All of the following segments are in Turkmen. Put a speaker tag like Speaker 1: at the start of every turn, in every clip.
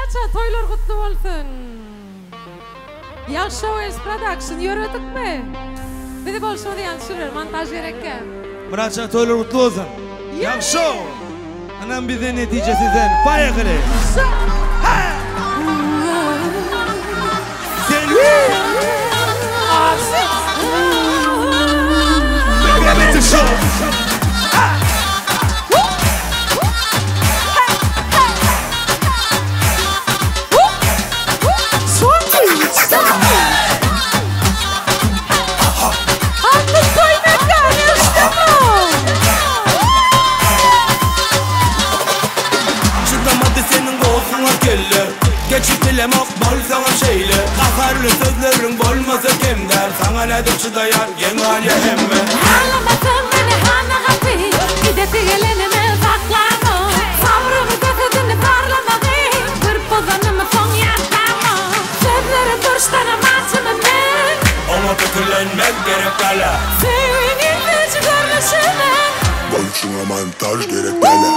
Speaker 1: Myratjan toýlar gutly bolsun. Ýagşy OS Production ýöredikmi? Bizi bolşumyz ýaly düşürer, montaž gerekkä.
Speaker 2: Myratjan toýlar gutly bolsun. Ýagşy. Ynam bizden netije sizden. Poýehali. Çydamady seniň gohuňa kelle Geçip bilemok bolsaňam şeýle Gaharly sözleriň bolmasa kem däl Saňa nädip çydaýar geň galýa hemme.
Speaker 1: Halamasaň meni hana gapy Gidesi gelenime saklama Sabrymy kösedini barlamagy Bir pozanymy soň ýatlama Sözleri durşdanam açymy men.
Speaker 2: Oňa pikirlenmek gerek dälä.
Speaker 1: Söýgiň ilkinji görnüşi men.
Speaker 3: Bolşuňa montaž gerek dälä.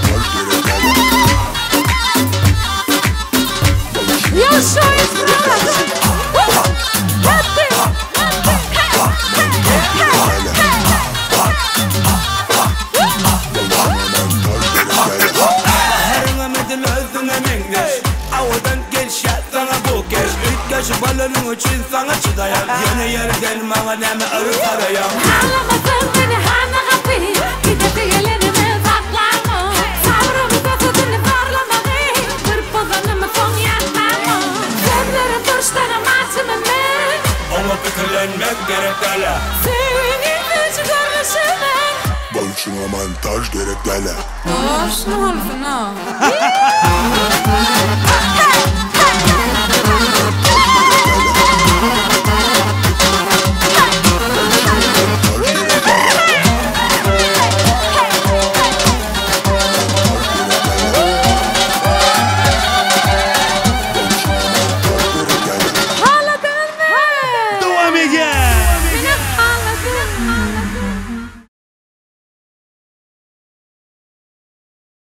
Speaker 3: Montaž gerek dälä.
Speaker 1: Ýaşaýyş production. Happy.
Speaker 3: Montaž gerek dälä. Bolşuňa montaž gerek dälä.
Speaker 2: Baharyňam edil özüňe meňzeş. Awadan gelişýär saňa bu keş. Üýtgeşik bolanyň üçin saňa çydaýan. Ýöne ýerden maňa näme yryp garaýaň.
Speaker 1: Halamasaň meni hana gapy Gidesi gelenimi saklama Sabrymy kösedini barlamagy Bir pozanymy soň ýatlama Sözleri durşdanam açymy men.
Speaker 2: Oňa pikirlenmek gerek dälä.
Speaker 1: Söýgiň ilkinji görnüşi men.
Speaker 3: Bolşuňa montaž gerek dälä.
Speaker 1: Toşny bolsun-a.